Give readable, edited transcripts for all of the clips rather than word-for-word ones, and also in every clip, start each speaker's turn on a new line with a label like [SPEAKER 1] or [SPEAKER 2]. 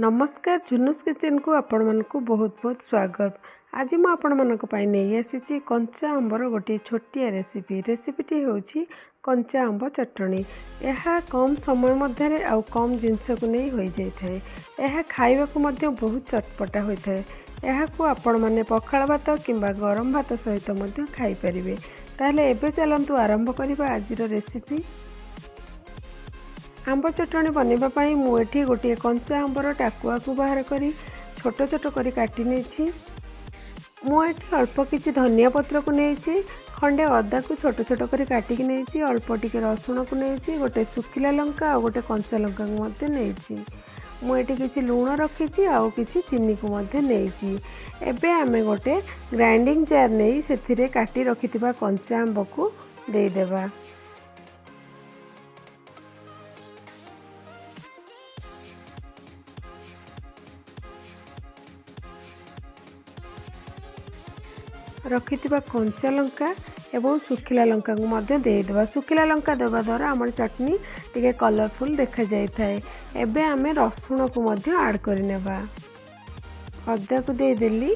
[SPEAKER 1] ନମସ୍କାର, ଜୁନୁସ୍ କିଚେନ୍କୁ ଆପଣମାନଙ୍କୁ ବହୁତ ବହୁତ ସ୍ୱାଗତ। ଆଜି ମୁଁ ଆପଣମାନଙ୍କ ପାଇଁ ନେଇ ଆସିଛି କଞ୍ଚା ଆମ୍ବର ଗୋଟିଏ ଛୋଟିଆ ରେସିପି। ରେସିପିଟି ହେଉଛି କଞ୍ଚା ଆମ୍ବ ଚଟଣି। ଏହା କମ୍ ସମୟ ମଧ୍ୟରେ ଆଉ କମ୍ ଜିନିଷକୁ ନେଇ ହୋଇଯାଇଥାଏ। ଏହା ଖାଇବାକୁ ମଧ୍ୟ ବହୁତ ଚଟପଟା ହୋଇଥାଏ। ଏହାକୁ ଆପଣମାନେ ପଖାଳ ଭାତ କିମ୍ବା ଗରମ ଭାତ ସହିତ ମଧ୍ୟ ଖାଇପାରିବେ। ତାହେଲେ ଏବେ ଚାଲନ୍ତୁ ଆରମ୍ଭ କରିବା ଆଜିର ରେସିପି। ଆମ୍ବ ଚଟଣି ବନେଇବା ପାଇଁ ମୁଁ ଏଠି ଗୋଟିଏ କଞ୍ଚା ଆମ୍ବର ଟାକୁଆକୁ ବାହାର କରି ଛୋଟ ଛୋଟ କରି କାଟି ନେଇଛି। ମୁଁ ଏଠି ଅଳ୍ପ କିଛି ଧନିଆ ପତ୍ରକୁ ନେଇଛି, ଖଣ୍ଡେ ଅଦାକୁ ଛୋଟ ଛୋଟ କରି କାଟିକି ନେଇଛି, ଅଳ୍ପ ଟିକେ ରସୁଣକୁ ନେଇଛି, ଗୋଟେ ଶୁଖିଲା ଲଙ୍କା ଆଉ ଗୋଟେ କଞ୍ଚା ଲଙ୍କାକୁ ମଧ୍ୟ ନେଇଛି। ମୁଁ ଏଠି କିଛି ଲୁଣ ରଖିଛି ଆଉ କିଛି ଚିନିକୁ ମଧ୍ୟ ନେଇଛି। ଏବେ ଆମେ ଗୋଟେ ଗ୍ରାଇଣ୍ଡିଙ୍ଗ ଜାର୍ ନେଇ ସେଥିରେ କାଟି ରଖିଥିବା କଞ୍ଚା ଆମ୍ବକୁ ଦେଇଦେବା। ରଖିଥିବା କଞ୍ଚା ଲଙ୍କା ଏବଂ ଶୁଖିଲା ଲଙ୍କାକୁ ମଧ୍ୟ ଦେଇଦେବା। ଶୁଖିଲା ଲଙ୍କା ଦେବା ଦ୍ୱାରା ଆମର ଚଟଣି ଟିକେ କଲରଫୁଲ୍ ଦେଖାଯାଇଥାଏ। ଏବେ ଆମେ ରସୁଣକୁ ମଧ୍ୟ ଆଡ଼୍ କରିନେବା। ଅଦାକୁ ଦେଇଦେଲି।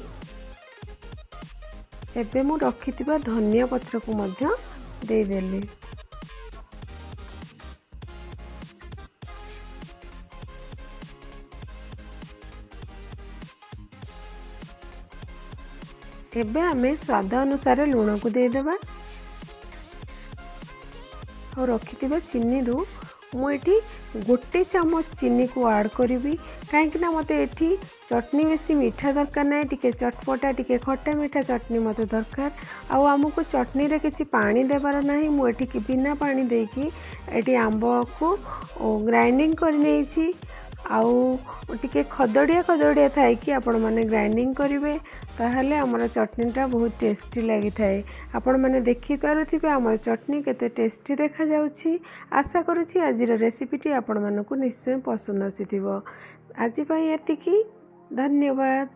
[SPEAKER 1] ଏବେ ମୁଁ ରଖିଥିବା ଧନିଆ ପତ୍ରକୁ ମଧ୍ୟ ଦେଇଦେଲି। ଏବେ ଆମେ ସ୍ୱାଦ ଅନୁସାରେ ଲୁଣକୁ ଦେଇଦେବା ଆଉ ରଖିଥିବା ଚିନିରୁ ମୁଁ ଏଠି ଗୋଟେ ଚାମଚ ଚିନିକୁ ଆଡ଼୍ କରିବି, କାହିଁକିନା ମୋତେ ଏଠି ଚଟଣି ବେଶୀ ମିଠା ଦରକାର ନାହିଁ। ଟିକେ ଚଟପଟା, ଟିକେ ଖଟା ମିଠା ଚଟଣି ମୋତେ ଦରକାର। ଆଉ ଆମକୁ ଚଟଣିରେ କିଛି ପାଣି ଦେବାର ନାହିଁ। ମୁଁ ଏଠି ବିନା ପାଣି ଦେଇକି ଏଠି ଆମ୍ବକୁ ଗ୍ରାଇଣ୍ଡିଙ୍ଗ କରି ନେଇଛି। ଆଉ ଟିକେ ଖଦଡ଼ିଆ ଖଦଡ଼ିଆ ଥାଇକି ଆପଣମାନେ ଗ୍ରାଇଣ୍ଡିଙ୍ଗ କରିବେ, ତାହେଲେ ଆମର ଚଟଣିଟା ବହୁତ ଟେଷ୍ଟି ଲାଗିଥାଏ। ଆପଣମାନେ ଦେଖିପାରୁଥିବେ ଆମର ଚଟଣି କେତେ ଟେଷ୍ଟି ଦେଖାଯାଉଛି। ଆଶା କରୁଛି ଆଜିର ରେସିପିଟି ଆପଣମାନଙ୍କୁ ନିଶ୍ଚୟ ପସନ୍ଦ ଆସିଥିବ। ଆଜି ପାଇଁ ଏତିକି, ଧନ୍ୟବାଦ।